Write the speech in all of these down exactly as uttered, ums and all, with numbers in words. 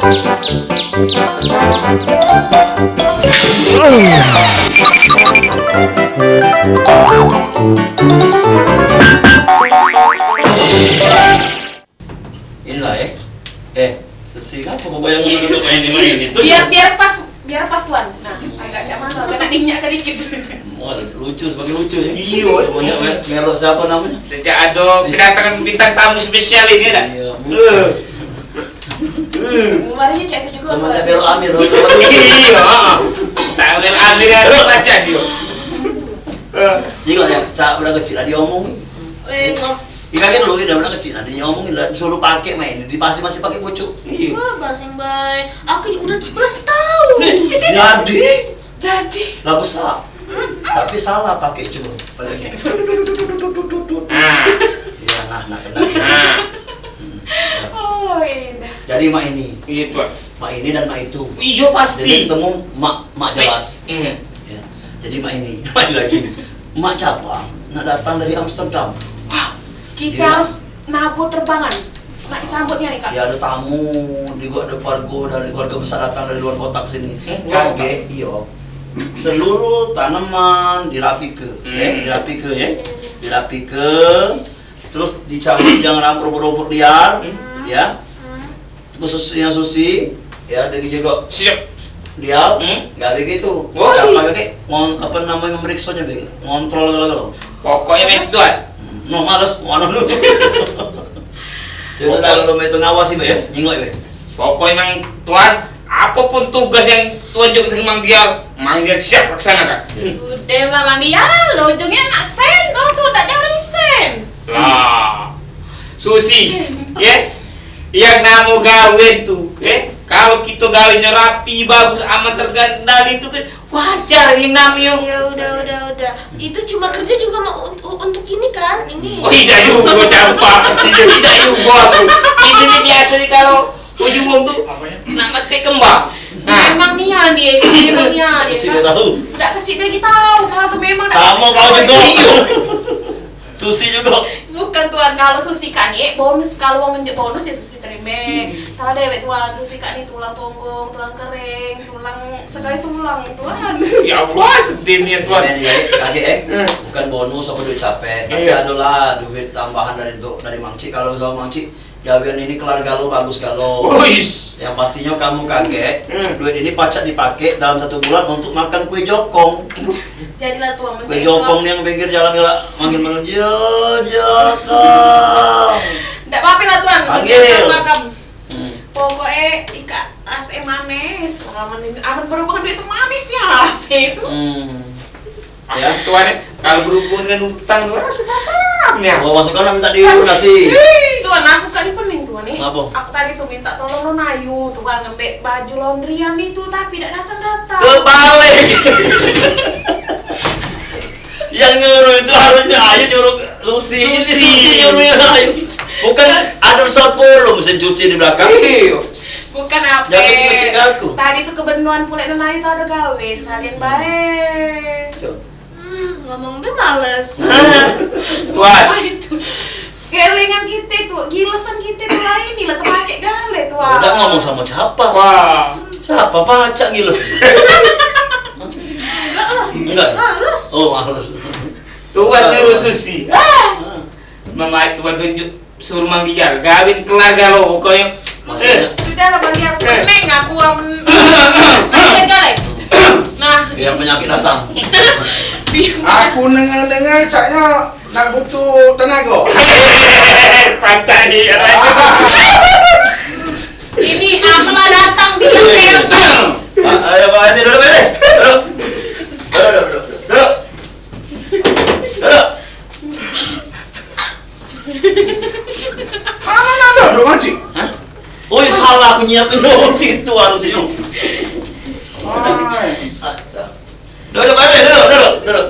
Inilah, eh. Eh, Susi, ngapo kau bayang duduk main ni, main itu? Biar, biar pas, biar pas, Tuan. Nah, agak cak mano, agak nak diinyak dikit. Wah, lucu, semakin lucu, ya. Iyo. Semenjak me-, melok siapa namanya? Sejak ada kedatangan bintang tamu spesial ini, dah. Iya, eh. Kemarinnya cak itu juga. Semenjak Tuan. Belok Amir, Tuan. Iya. Tak belok Amir, ada macam dia. Eh. Tengok ya, tak pernah kecil lah dia omong. Eh, ngok. Ikan kan dulu dah pernah kecil lah, dia omongin lah, disuruh pakai main, di pasir masih pakai pucuk. Iya. Wah, basing bae. Aku udah sebelas tahun. Jadi? Jadi? Lah besar. Mm-mm. Tapi salah pakai, coba. Pakai. Ah. Iya, nah, nah, kena. Ah. Hmm, ya. Oh, indah. Jadi mak ini. Iya, Tuan. Mak ini dan mak itu. Iya, pasti. Jadi ketemu mak, mak jelas. Iya. Ya. Jadi mak ini, mak ini lagi. Mak Capang nak datang dari Amsterdam. Wah, kita harus nabur terbangan. Nak disambutnya nih, Kak. Ya, ada tamu, juga ada keluarga dari keluarga besar datang dari luar kota ke sini. Eh, luar kota. Kagek, iyo. Seluruh tanaman dirapike, ya, dirapike, ya. Dirapike, terus dicabut yang ram-, rumput-rumput liar, ya. Khususnya Susi, ya, dari juga. Siap. Dia, hmm? Nggak begitu. Woi. Siapa lagi? Ngon-, apa namanya, memeriksanya begitu. Ngontrol kalau-kalau. Pokoknya main tuan. No, males, mana lu? Ya sudah, kalau main itu ngawasi, Be, ya. Nyingok, Be. Pokoknya memang tuan, apapun tugas yang tuan juga terima dia, memang dia siap laksanakan. Sudah lah, Bang Dial, ujungnya nak sen, kau tuh tak jauh dari sen. Lah, Susi, ye, yang namo gawen tu, ye, kalau kito gawenyo rapi, bagus, aman, terkendali tu kan wajar yang namonyo. Ya udah, udah, udah. Itu cuma kerja juga mau un-, un-, untuk ini kan, ini. Oh, tidak juga, Cak Empa. Tidak, tidak juga aku. Itu ni biasanya kalau ujung wong tu nak metik kembang. Nah. Memang nian dia, memang nian dia. Kecil dia tahu. Dak kecil dia tahu, kalau tu memang dak. Sama kau juga. Susi juga. Bukan, Tuan, kalau Susi kak ni bonus, kalau wong nunjuk bonus ya Susi terima. Hmm. Kalau dewek, Tuan, Susi kak ni tulang punggung, tulang kering, tulang, sekali tulang, Tuan. Ya Allah, sedih ni, Tuan. Ini, ini, kaget, eh. Hmm. Bukan bonus apa duit capek, tapi adalah duit tambahan dari tu, dari Mang Cik. Kalau sama Mang Cik, gawean ini kelar galo, bagus galo. Uis. Yang pastinyo kamu kagek, hmm, duit ini pacak dipake dalam satu bulan untuk makan kue jokong. Jadilah tuang. Kue jokong ni yang pinggir jalan galak manggil-manggil, "Jo, jokong." Ndak ape-ape lah, Tuan. Panggil. Jokong makam. Hmm. Pokok e ikak ras e manis. Aman, aman berhubungan duit tu manis nia ras e tu. Hmm. Ya, Tuan, eh, kalau berhubungan dengan utang tu, rasa pasang ya. Oh, masuk kolam minta dilunasi. Tuan, aku kali pening, Tuan, eh. Ngapa? Aku tadi tu minta tolong Nona Ayu, Tuan, ngambek baju laundryan itu, tapi dak datang-datang. Kebalik. Yang nyuruh itu harusnya Ayu nyuruh Susi. Ini Susi. Susi nyuruh yang Ayu. Bukan ada sepuluh mesin cuci di belakang. Iya. Bukan ape. Jangan kecil aku. Tadi tu kebenuan pulek Nona Ayu tu ada gawe sekalian bae. Cuk. Hmm, ngomong be males. Wah. Apa itu? Gelengan kite tu, gilesan kite tu lain ni lah, tepake gale tu. Udah ngomong sama siapa? Wah. Siapa pacak giles? Enggak lah. Enggak. Males. Oh, males. Tuan nyuruh Susi. Ah. Mama tuan tunjuk suruh manggil, gawin kelar galo pokoknyo. Maksudnya? Eh. Sudah lah, Bang Diar. Eh. Pening aku, amen, amen gale. Nah. Biar penyakit datang. Aku dengar-dengar caknya nak butuh tenaga. Pancai. Ini apalah datang dia. Ah, ayo, Pak Haji, duduk, Pak Haji. Duduk. Duduk, duduk, duduk, duduk. Duduk. Mana nak duduk, Makcik? Hah? Oh, ya salah, aku nyiap dulu situ harusnya. Ai. Duduk, Pak Haji, duduk, duduk, duduk.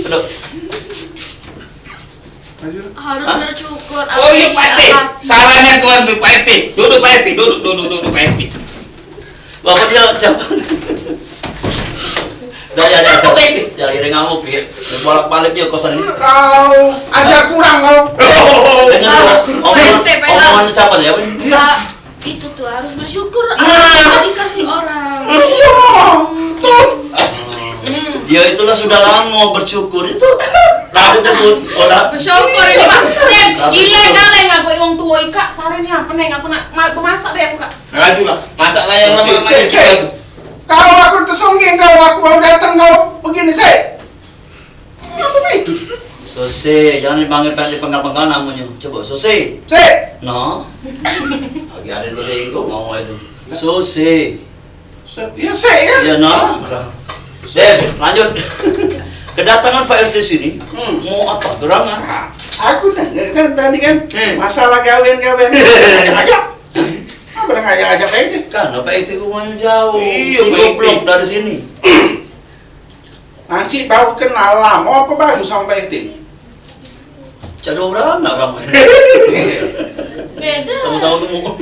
Duduk. Harus bersyukur. Oh iya, Pak R T. Salah nian tuan tu, Pak R T. Duduk, Pak R T. Duduk, duduk, duduk, Pak R T. Bapak dia ucapan. Dah, ya, ya, ya. Apa itu? Ya, ya, ngamuk, ya. Bolak-balik dia kosan ini. Kau ajar kurang kau. Dengar dulu. Omongan, omongan siapa ya? Pak, itu tuh harus bersyukur. Nah. Apa yang dikasih orang. Iya. Tuh. Hmm. Ya, itulah sudah lama bersyukur itu. Rambutnya pun udah. Bersyukur ini, Pak. Iya, bener. Gila kali ngaku wong tua, Kak. Sare ni apa, Neng? Aku nak ma-, masak deh aku, Kak. Nah, itulah. Masak lah yang lama-lama. Sik, sik, sik. Kau aku tersonggeng kau, aku baru datang kau begini, sik. Apa itu? Sose, jangan dipanggil, panggil penggal-penggal namanya. Coba, Sose. Sik. No. Lagi ada yang tersinggung ngomong itu. Sose. Se-, ya, sik, kan? Ya, no. Deh, lanjut. Kedatangan Pak R T sini, hmm, mau apa? Gerangan? Nah, aku nanya kan tadi kan, hmm, masalah gawean-gawean. Ngajak-ngajak. Apa ngajak-ngajak Pak R T? Kan Pak R T rumahnya jauh. Iya, tiga Pak R T. Blok dari sini. Nanti baru kenal lama apa baru sama Pak R T? Cak dua beranak kamu ini. Beda. Sama-sama gemuk.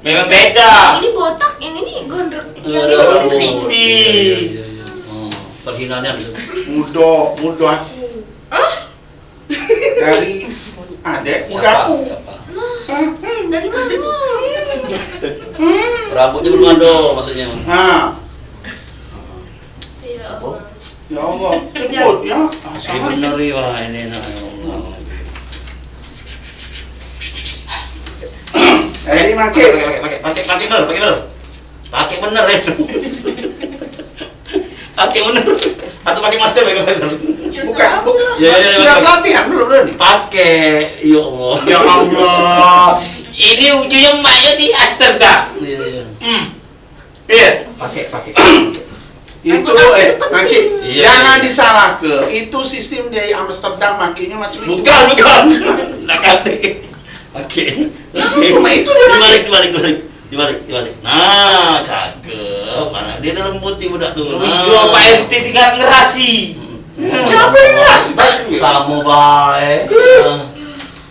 Memang beda. Yang ini botak, yang ini gondrong. Yang ini gondrong. Putih. Iya, iya, iya. Oh, perhinaannya gitu. Muda, muda aku. Hah? Dari adek muda aku. Siapa? Siapa? Nah, dari mana? Rambutnya belum ada, maksudnya. Nah. Iya. Apa? Ya Allah, ribut ya. Ah, ini bener nih, wah, ini enak, ya Allah. Jadi, Makcik. Pakai, pakai, pakai, pakai bener, pakai bener. Pakai bener, ya. Pakai bener. Atau pakai masker, pakai masker. Ya, bukan, serah. Bukan. Ya, ya, ya, sudah pakai. Pelatihan belum, belum? Pakai, ya Allah. Ya Allah. Ini ujungnya emaknya di Amsterdam. Iya, iya. Hmm. Iya. Pakai, pakai. Itu, eh, Makcik, iya, jangan disalahke. Itu sistem di Amsterdam, makanya macam itu. Bukan, bukan. Nak kate. Pakai. Nah, cuma itu dia. Dibalik, dibalik, dibalik. Dibalik, dibalik. Nah, cakep. Mana dia dah lembut ni budak tu. Oh, nah. Iya, Pak R T tinggal ngerasi. Hmm. Ya, apa dia ngerasi? Bahasa Inggris. Sama bae. Nah.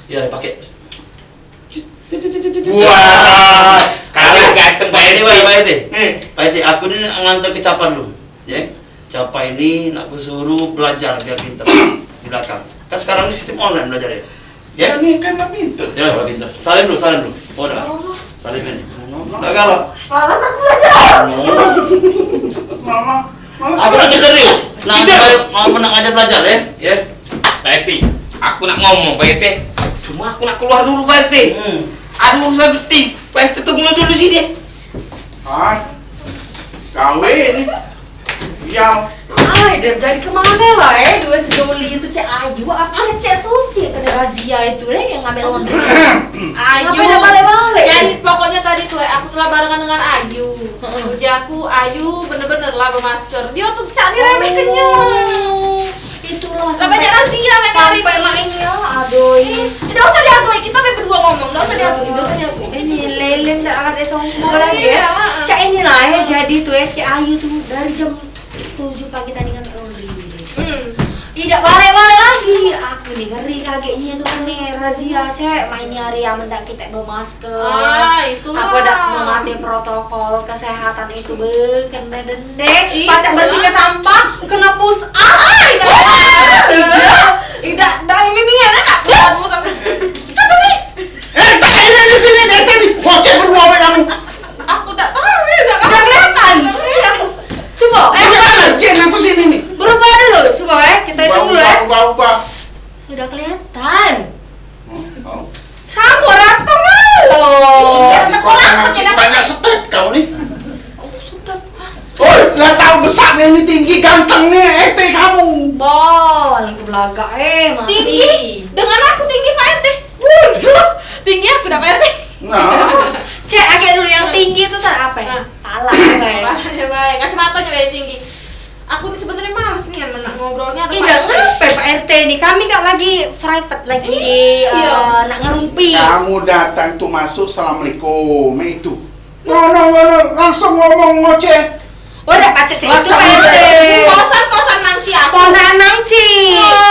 Ya, pakai. Wah, kalah ganteng Pak R T. Pak R T, Pak R T. Eh. Pak R T, aku ni nak ngantar ke Capar dulu. Ya. Capar ini nak ku suruh belajar biar pintar di belakang. Kan sekarang ni sistem online belajar ya. Ya. Ya, ni kan dah pintar. Ya, dah pintar. Salim dulu, salim dulu. Oh, dah. Oh. Salim ini. Mama. Dah galak. Malas aku belajar. Oh. Mama. Aku nak dengerin. Nak, mau nak ngajar belajar, ya? Ya. Pak R T, aku nak ngomong, Pak R T. Cuma aku nak keluar dulu, Pak R T. Hmm. Ada urusan penting. Pak R T tunggu dulu sini. Hah? Gawe ni. Diam. Ai, dah jadi kemana lah, eh? Dua si Doli itu, Cek Ayu, apa Cek Susi kena razia itu, deh, yang ngambil laundry? Ayu. Ngapain dah balik-balik? Jadi, pokoknya tadi tuh, eh, aku tuh lah barengan dengan Ayu. Heeh. Uji aku, Ayu bener-bener lah bermasker. Dia tuh cak diremehkennya. Oh, itulah. Lah, sampai, banyak razia, Mek, sampai hari ini. Mak ini ya, aduh. Eh, ndak usah diagoi, kita main berdua ngomong, ndak usah diagoi, ndak usah diagoi. Ini lelen dah ada sombong lagi ya. Iya, heeh. Cak inilah ya, jadi tuh ya, Cek Ayu tuh dari jam tujuh pagi tadi ngambil laundry. Hmm. Idak balik-balik lagi. Aku ni ngeri kageknya tuh kan nih, razia, Cek. Main ni hari yang mendak kita bermasker. Ah, itulah. Apa dak mematuhi protokol kesehatan itu, be, kena dende. Itulah. Pacak bersihke sampah, kena push up. Ah, idak. Wah, idak. Idak, dak ini nian, enak. Apa sih? Eh, tak ada di sini, dari tadi. Bocah berdua, apa kamu? Aku dak tahu, ya, dak. Dak kelihatan. Iya. Coba. Eh, mana? Jin, aku sini nih. Berubah dulu, coba, eh. Kita hitung dulu, eh. Ubah, ubah, ubah. Sudah kelihatan. Hmm, tahu. Sama rata malu. Iya, di kota aku tidak banyak step kau nih. Oh, step. Oi, lah tahu besar ni, ini tinggi, ganteng ni, ete kamu. Bah, lagi belagak, eh, mati. Tinggi? Dengan aku tinggi, Pak R T? Waduh, tinggi aku dah, Pak R T. Nah. Cek, agak dulu yang tinggi itu tak apa ya? Nah. Pala, apa ya? Palanya baik, kacamata aja baik tinggi. Aku ni sebenarnya males nih, anak ngobrolnya ada. Ih, Pak R T. Jangan ngape, Pak R T ni? Kami kak lagi private, lagi, iya, eh, nak ngerumpi. Kamu datang tuh masuk, assalamualaikum. Itu. Ngono, ngono, langsung ngomong ngoceh. Oh, dak pacak cak itu, Pak R T. Kosan, kosan nang Ci aku. Kondangan nang Ci.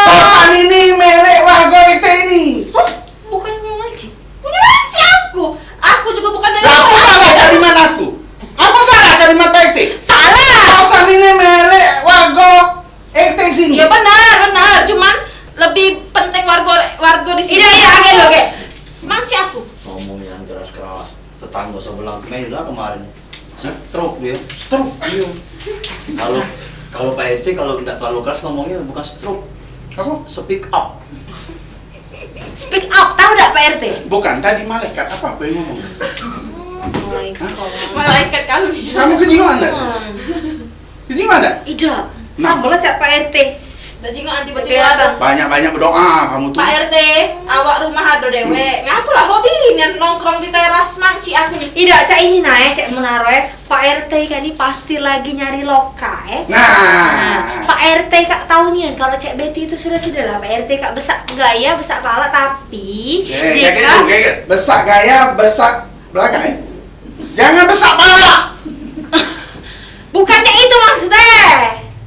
Kosan ini milik warga kita ini. Hah? Bukan yang nang Ci? Punya nang Ci aku. Aku juga bukan dari. Lah, apa salah kalimat aku? Apa salah kalimat Pak R T? Salah. Kosan ini milik Keras. Tetanggo sebelah tu main lah kemarin. Stroke dia. Stroke dia. Kalau, kalau Pak R T kalau tidak terlalu keras ngomongnya bukan stroke. Apa? Speak up. Speak up, tahu dak Pak R T? Bukan, tadi malaikat apa aku yang ngomong? Oh my God. Malaikat kalu ni. Kamu kejingoan dak? Kejingoan dak? Idak. Nah. Sama lah siap Pak R T. Dah jingok nanti berkelihatan. Banyak-banyak berdoa kamu tu. Pak R T, awak rumah ado dewek. Ngapo lah hobi nian nongkrong di teras, Mang, cik aku ni? Idak, cak ini nah, eh, cak menaro, eh. Pak R T kak ni pasti lagi nyari loka, eh. Nah. Nah, Pak R T kak tahu nian kalau cek Betty itu sudah-sudah lah. Pak R T kak besak gaya, besak pala, tapi eh, dia kayak gitu, kak kayak gitu. Besak gaya, besak belakang, eh. Jangan besak pala. Bukan cak itu maksudnya.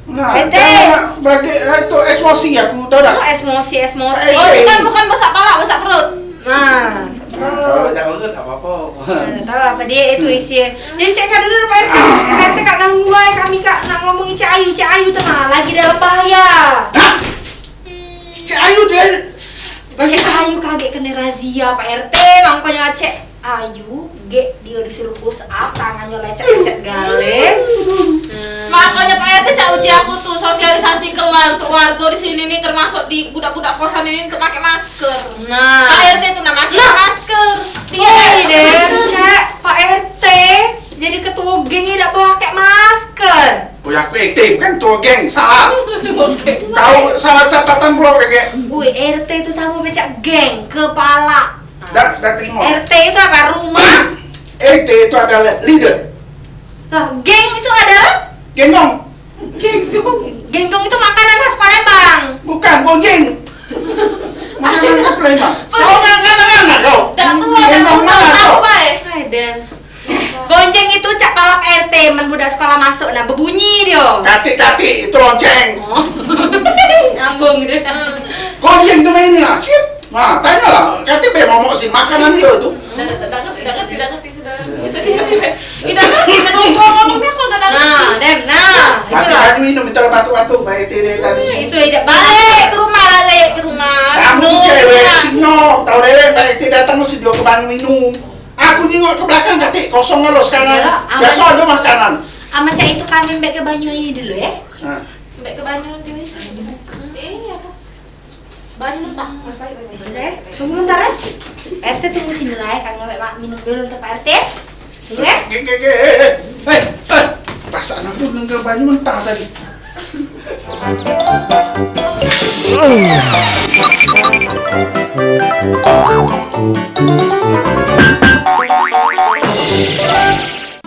Nah, Ente. Jangan bagi, eh, itu emosi aku, tahu dak? Oh, emosi, emosi. Eh, oh, eh. Bukan, bukan besak pala, besak perut. Nah, besak perut. Nah, kalau besak perut, tak apa-apa. Nah, tak tahu apa dia itu isi. Jadi, cek kak dulu, Pak R T. Pak R T kak ganggu bae kami, kak, nak ngomongin Cik Ayu, Cik Ayu tu, nah, lagi dalam bahaya. Hah? Cik Ayu dia Cek Ayu kagek kena razia Pak R T, makanya Cek Ayu gek dio disuruh push up, tangannyo lecet-lecet gale. Hmm. Makanya Pak R T cak uji aku tuh sosialisasi kelar untuk warga di sini nih, termasuk di budak-budak kosan ini untuk pakai masker. Nah. Pak R T tuh nah pakai masker. Nah. Dia oi, deh, masker. Cek Pak R T jadi ketua geng dak pakai masker. Oh ya, aku R T bukan ketua geng, salah. Ketua geng. Tahu salah catatan pula kagek. Woi, R T itu sama becak geng, kepala. Dah, dah terima. R T itu apa? Rumah. R T itu adalah leader. Lah, geng itu adalah? Genggong. Genggong. Genggong itu makanan khas Palembang. Bukan, gojeng. Makanan khas Palembang. Kau kan anak-anak kau. Dah tua, dah tua. Genggong mana kau? Apa, eh? Hai, Dan. Gonceng itu cak palap R T, men budak sekolah masuk, nah, bebunyi dio. Katik-katik, itu lonceng. Oh. Nyambung dio. Gonceng tu main ni lah, cit. Nah, tanyalah, katik be momok si makanan dio tu. Dah, dah, dah ngerti, dah ngerti, dah ngerti sudah. Itu dia. Tidak ngerti, ngomongnya kok gak ngerti. Nah, Dem, nah, itulah. Banyu minum, itu lah batuk-batuk, Pak R T dari tadi. Itu tidak balik ke rumah, balik ke rumah. Kamu tu cewek, no, tahu dewek, Pak R T datang mesti dio ke banyu minum. Aku nyingok ke belakang katik kosong lalu sekarang. Iyalah, aman. Biasa ada makanan. Aman cak itu kami mbek ke banyu ini dulu ya. Nah. Mbek ke banyu dulu. Eh, apa? Banyu mentah. Mas, balik, balik, balik. Sudah, eh? Tunggu bentar, eh. R T tunggu sini lah, eh. Kami ngambek mak minum dulu untuk Pak R T. Oke? Oke, oke, oke. Eh, eh, eh. Perasaan aku nengah banyu mentah tadi.